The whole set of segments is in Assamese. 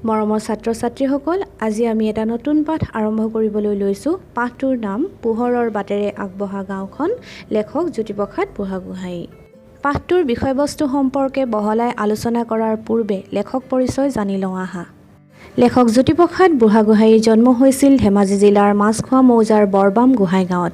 মৰমৰ ছাত্ৰ ছাত্ৰীসকল, আজি আমি এটা নতুন পাঠ আৰম্ভ কৰিবলৈ লৈছোঁ। পাঠটোৰ নাম পোহৰৰ বাটেৰে আগবঢ়া গাঁওখন, লেখক জ্যোতিপ্ৰসাদ বুঢ়াগোহাঁই। পাঠটোৰ বিষয়বস্তু সম্পৰ্কে বহলাই আলোচনা কৰাৰ পূৰ্বে লেখক পৰিচয় জানি লওঁ আহা। লেখক জ্যোতিপ্ৰসাদ বুঢ়াগোহাঁইৰ জন্ম হৈছিল ধেমাজি জিলাৰ মাছখোৱা মৌজাৰ বৰবাম গোহাঁই গাঁৱত।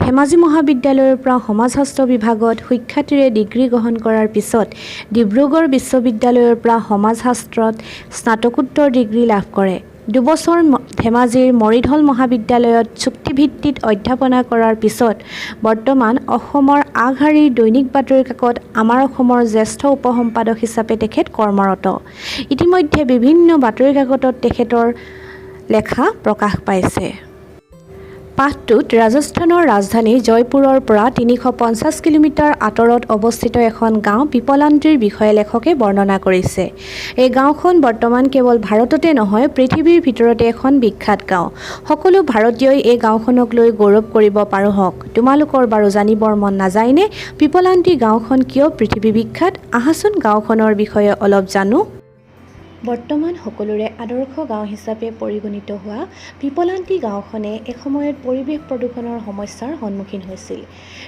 ধেমাজি মহাবিদ্যালয়ৰ পৰা সমাজশাস্ত্ৰ বিভাগত সুখ্যাতিৰে ডিগ্ৰী গ্ৰহণ কৰাৰ পিছত ডিব্ৰুগড় বিশ্ববিদ্যালয়ৰ পৰা সমাজশাস্ত্ৰত স্নাতকোত্তৰ ডিগ্ৰী লাভ কৰে। দুবছৰ ধেমাজিৰ মৰিধল মহাবিদ্যালয়ত চুক্তিভিত্তিত অধ্যাপনা কৰাৰ পিছত বৰ্তমান অসমৰ আগশাৰীৰ দৈনিক বাতৰি কাকত আমাৰ অসমৰ জ্যেষ্ঠ উপসম্পাদক হিচাপে তেখেত কৰ্মৰত। ইতিমধ্যে বিভিন্ন বাতৰি কাকতত তেখেতৰ লেখা প্ৰকাশ পাইছে। পাঠটোত ৰাজস্থানৰ ৰাজধানী জয়পুৰৰ পৰা 350 কিলোমিটাৰ আঁতৰত অৱস্থিত এখন গাঁও পিপলান্তিৰ বিষয়ে লেখকে বৰ্ণনা কৰিছে। এই গাঁওখন বৰ্তমান কেৱল ভাৰততে নহয়, পৃথিৱীৰ ভিতৰতে এখন বিখ্যাত গাঁও। সকলো ভাৰতীয়ই এই গাঁওখনক লৈ গৌৰৱ কৰিব পাৰোঁহক। তোমালোকৰ বাৰু জানিবৰ মন নাযায়নে পিপলান্তি গাঁওখন কিয় পৃথিৱী বিখ্যাত? আহাচোন, গাঁওখনৰ বিষয়ে অলপ জানো। বৰ্তমান সকলোৰে আদৰ্শ গাঁও হিচাপে পৰিগণিত হোৱা পিপলান্তি গাঁওখনে এসময়ত পৰিৱেশ প্ৰদূষণৰ সমস্যাৰ সন্মুখীন হৈছিল।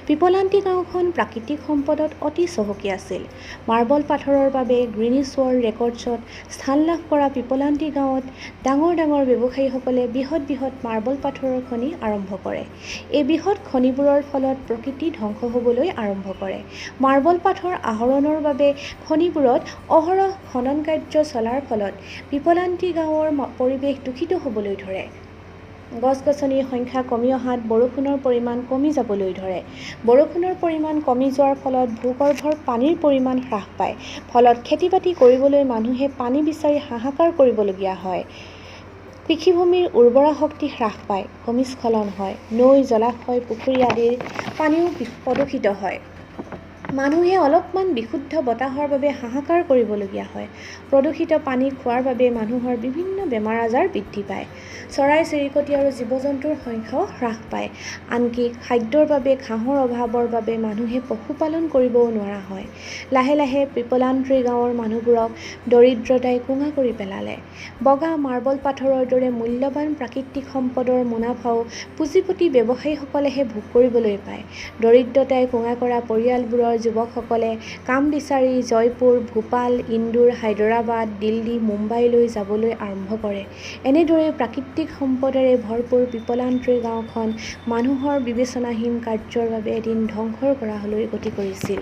পিপলান্তি গাঁওখন প্ৰাকৃতিক সম্পদত অতি চহকী আছিল। মাৰ্বল পাথৰৰ বাবে গ্ৰীনিছ ৱৰ্ল্ড ৰেকৰ্ডছত স্থান লাভ কৰা পিপলান্তি গাঁৱত ডাঙৰ ডাঙৰ ব্যৱসায়ীসকলে বৃহৎ বৃহৎ মাৰ্বল পাথৰৰ খনি আৰম্ভ কৰে। এই বৃহৎ খনিবোৰৰ ফলত প্ৰকৃতি ধ্বংস হ'বলৈ আৰম্ভ কৰে। মাৰ্বল পাথৰ আহৰণৰ বাবে খনিবোৰত অহৰহ খনন কাৰ্য চলাৰ ফলত পিপলান্তি গাঁৱৰ পৰিৱেশ দূষিত হ'বলৈ ধৰে। গছ গছনিৰ সংখ্যা কমি অহাত বৰষুণৰ পৰিমাণ কমি যাবলৈ ধৰে। বৰষুণৰ পৰিমাণ কমি যোৱাৰ ফলত ভূগৰ্ভৰ পানীৰ পৰিমাণ হ্ৰাস পায়। ফলত খেতি বাতি কৰিবলৈ মানুহে পানী বিচাৰি হাহাকাৰ কৰিবলগীয়া হয়। কৃষিভূমিৰ উৰ্বৰা শক্তি হ্ৰাস পায়, ভূমিস্খলন হয়। নৈ, জলাশয়, পুখুৰী আদিৰ পানীও প্ৰদূষিত হয়। মানুহে অলপমান বিশুদ্ধ বতাহৰ বাবে হাহাকাৰ কৰিবলগীয়া হয়। প্ৰদূষিত পানী খোৱাৰ বাবে মানুহৰ বিভিন্ন বেমাৰ আজাৰ বৃদ্ধি পায়। চৰাই চিৰিকটি আৰু জীৱ জন্তুৰ সংখ্যাও হ্ৰাস পায়। আনকি খাদ্যৰ বাবে ঘাঁহৰ অভাৱৰ বাবে মানুহে পশুপালন কৰিবও নোৱাৰা হয়। লাহে লাহে পিপলান্ত্ৰি গাঁৱৰ মানুহবোৰক দৰিদ্ৰতাই কোঙা কৰি পেলালে। বগা মাৰ্বল পাথৰৰ দৰে মূল্যৱান প্ৰাকৃতিক সম্পদৰ মুনাফাও পুঁজিপতি ব্যৱসায়ীসকলেহে ভোগ কৰিবলৈ পায়। দৰিদ্ৰতাই কোঙা কৰা পৰিয়ালবোৰৰ যুৱকসকলে কাম বিচাৰি জয়পুৰ, ভূপাল, ইন্দোৰ, হায়দৰাবাদ, দিল্লী, মুম্বাইলৈ যাবলৈ আৰম্ভ কৰে। এনেদৰেই প্ৰাকৃতিক সম্পদেৰে ভৰপূৰ পিপলান্ত্ৰি গাঁওখন মানুহৰ বিবেচনাহীন কাৰ্যৰ বাবে এদিন ধ্বংসৰ গৰাহলৈ গতি কৰিছিল।